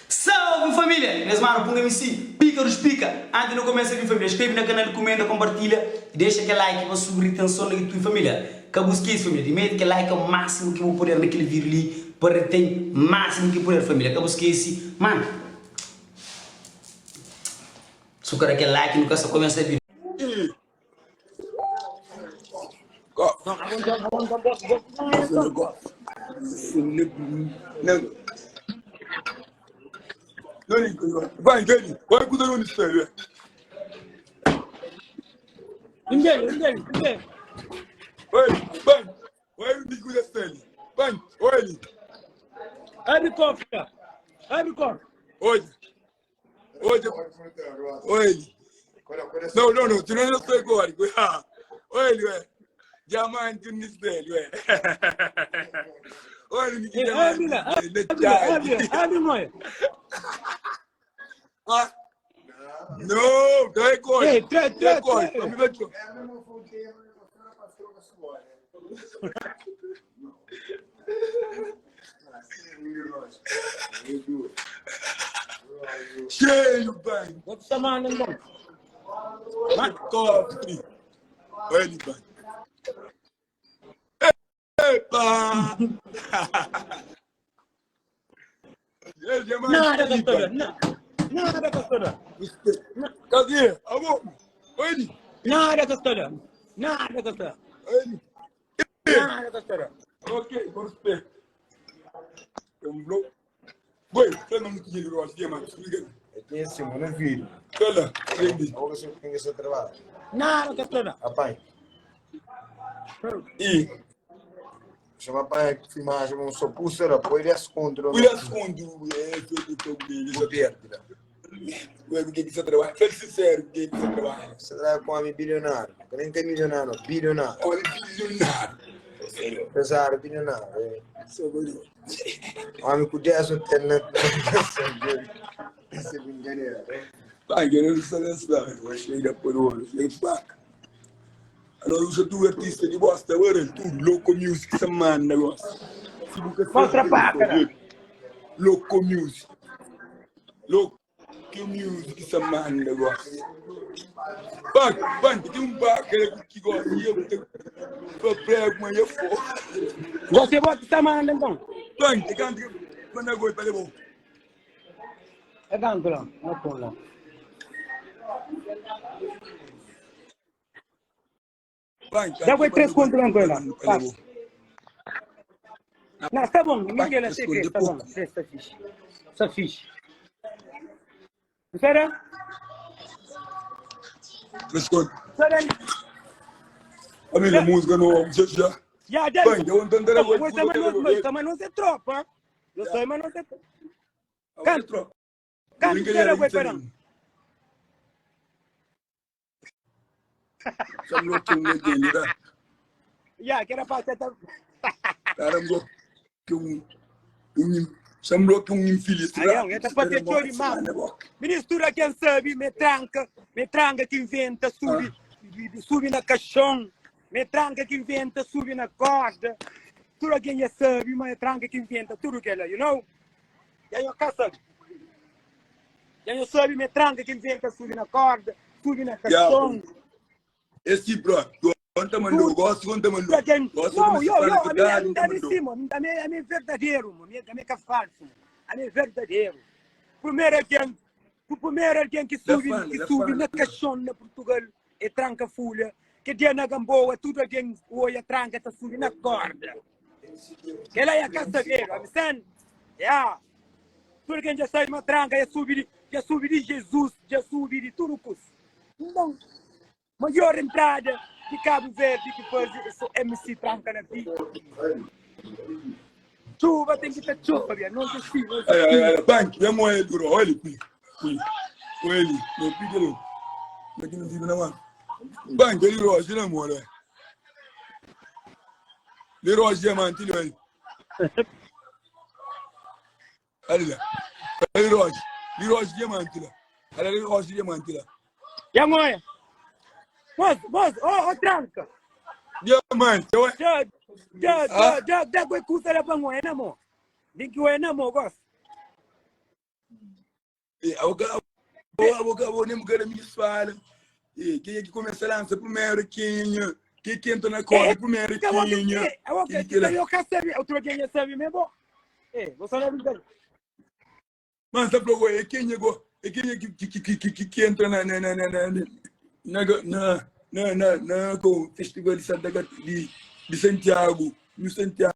Salve família! Nhas manu Punga MC, pika dos pika! Antis nu kumesa vi família, skrebe na kanal, kumenta, kompartilha i dexa kel like pa subi ritenson na YouTube família. Ka bu skese família di mete kel like o máximo ki bu puder na kel vídeo li pa retén máximo ki puder família. Ka bu skese manu su ka da kel like nu ka sta kumesa vídeo. Abre cofre, abre cofre. Oye, oye. No, no, no, tu não sei agora. Olha, ué. Diamante no ué. Olha, que diamante. Abre, abre, abre, mãe. Ah. Não, tá recorde. Ei, tra, tra, Recorde. tra. Cheio, bem. Vou te chamar, né, irmão? Cofre. Olha, bem. Epa! Nada, pastor. Nada, pastor. Cadê? Amor. Olha. Nada, pastor. Nada, pastor. Olha. Nada, pastor. Ok, com respeito. Um bloco. Boi, você não me tinha de rocha, mano. Explica. É que esse mano filho. Olha, entendi. Agora você tem que ser trabalho. Nada, pastor. Apanha. E Chama apanha filmagem, um só pulseira, põe ele esconde. o escondo, é, foi o que eu O verde. O que que você trabalha? Seja sincero, o que que você trabalha? Você trabalha com homem bilionário. Que nem tem milionário, bilionário. Olha, bilionário. Empresário bilionário. É. Sou doido. Homem com 10 hotéis na Essa é brincadeira. Pai, eu não sou dessa, eu achei da por ouro, achei faca. Agora usa tu artista de bosta, agora tudo, Loco Music, essa mano negócio. Se você Mostra a faca, né? Loco Music. Loco Music, essa mano negócio. Banco, banco, tem um baca que gosta, e eu tenho pra prego, mas eu for. Você bota essa mano, então. Banco, canta, manda gol para levar. É canto lá, não põe lá. Banco, Já foi três conto lá com ela. Não, está bom, Miguel, três sei conto que de está bom. pouco. Está fixe. Está fixe. Espera. Três conto. Espera. Amiga, música nova, já já. Já, já. Bem, eu entendo Não, mas também não, mas também não se tropa. Eu sou, mas não se Canto. Canto, espera, güey, espera. Ya, que era para tá. Aí, é para ter choro Ministro, quem sabe, me tranca, me tranca que inventa, sube, sube na caixão, me tranca que inventa, sube na corda. Tudo quem já sabe, mas tranca que inventa, tudo que ela, you know? E aí eu cá sabe. E aí eu sabe, me tranca que inventa, sube na corda, sube na caixão. Esse bro, conta mandou, gosto, conta mandou. Pra quem- Gosto Não, como se eu, fala eu, a que minha, dá, a minha conta tá em mandou. cima, a minha, a minha é verdadeiro, mano, a minha, a minha que é falso, mano. a minha é verdadeiro. Primeiro alguém, o primeiro alguém que Da sube, fala, que da sube fala. na caixão na Portugal é tranca folha, que dia na Gamboa, tudo alguém olha tranca, tá subindo na corda. Que ela é a caçadeira, understand? Yeah. Tudo quem já sai uma tranca, já sube de, já sube de Jesus, já sube de tudo curso. Então, maior entrada de Cabo Verde que faz esse MC tranca na vida. Chuva tem que estar chuva, bia. não se sim, não se Ai, ai, ai, bank, vemos ele, bro, olha, pi, pi, ele, no pique, aqui não fica na mão. Bank, ele rocha, não mora. Ele rocha, mano, tira ele. Olha lá. Ele rocha, ele rocha, diamante lá. Olha, ele rocha, diamante lá. Já moia. Moço, moço, ó, ó, tranca. Diamante, ué. Já, já, Ah. já, já, já, que custa lá para moer, não, mo. Vem que o é, não, mo, gosto. Eh, abo ka abo abo ka abo nem kada mi fala. Eh, quem é que começa a lança primeiro quem quem que entra na corda primeiro Que abo quem que abo quem que que lá. eu cá sabe, outro quem sabe mesmo. Eh, você não brinca. Mas tá falou, é quem é go, é quem é que que que que que, que entra na na na na na na na na na na com festival de Santa Cat- de de Santiago, no Santiago.